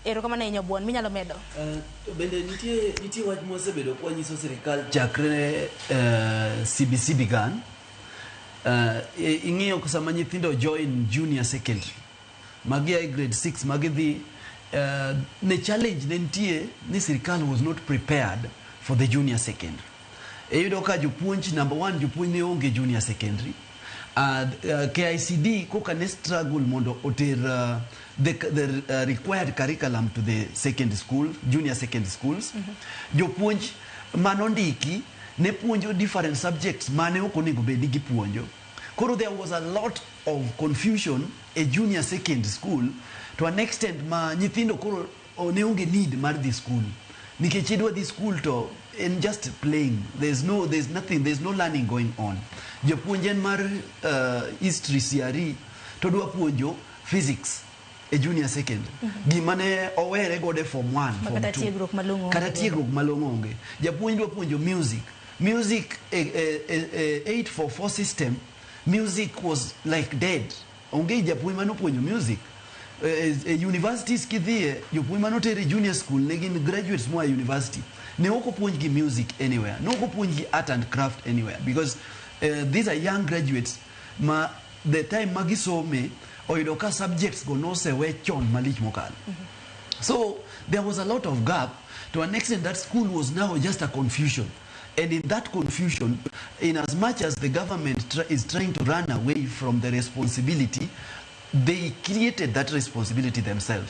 Erokamano ahinya Obuon, minyalo medo. To bende nitie wach mwasebedo kwanyiso sirikal chakre CBC began. Ing'iyo sama nyithindo join junior secondary, magi a e grade 6 magidhi, ne challenge ne nitie ni sirikal was not prepared for the junior secondary. Iyudo ka jopuonj, number one, jopuonj ne onge junior secondary. KICD koka ne struggle mondo oter the required curriculum to the secondary school, junior secondary schools. Jopuonj manondiki ne puonjo different subjects mane ok onego bed ni gipuonjo. Koro there was a lot of confusion e junior secondary school to an extent ma nyithindo koro ne onge need mar dhi school. Nikech idwa dhi school to en just playing. There's nothing, there's no learning going on. Japuonj en mar history CRE to dwa puonjo physics e junior secondary. Gima ne owere godo e form 1, Ma form kata 2. tiegruok malong'o onge Kata godo. tiegruok malong'o onge. Japuonj dwa puonjo music. Music e 844 system, music was like dead. Onge japuonj manopuonjo music. E universities kidhiye, jopuonj manotere junior school ne gin graduates moa e university. Ne ok opuonjgi music anywhere. Ne ok opuonjgi art and craft anywhere because these are young graduates ma the time ma gisome oyudo ka subjects go nosewe chon malich mokalo. So there was a lot of gap to an extent that school was now just a confusion. And in that confusion, in as much as the government is trying to run away from the responsibility, they created that responsibility themselves.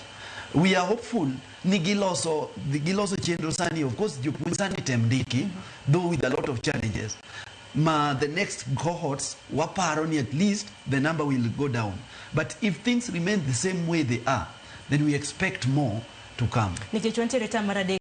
We are hopeful ni giloso chenro sani, of course, jopuonj sani tem ndiki, though with a lot of challenges. Ma the next cohorts, waparo ni at least the number will go down. But if things remain the same way they are, then we expect more to come. Nikech wantiere tam mar adek.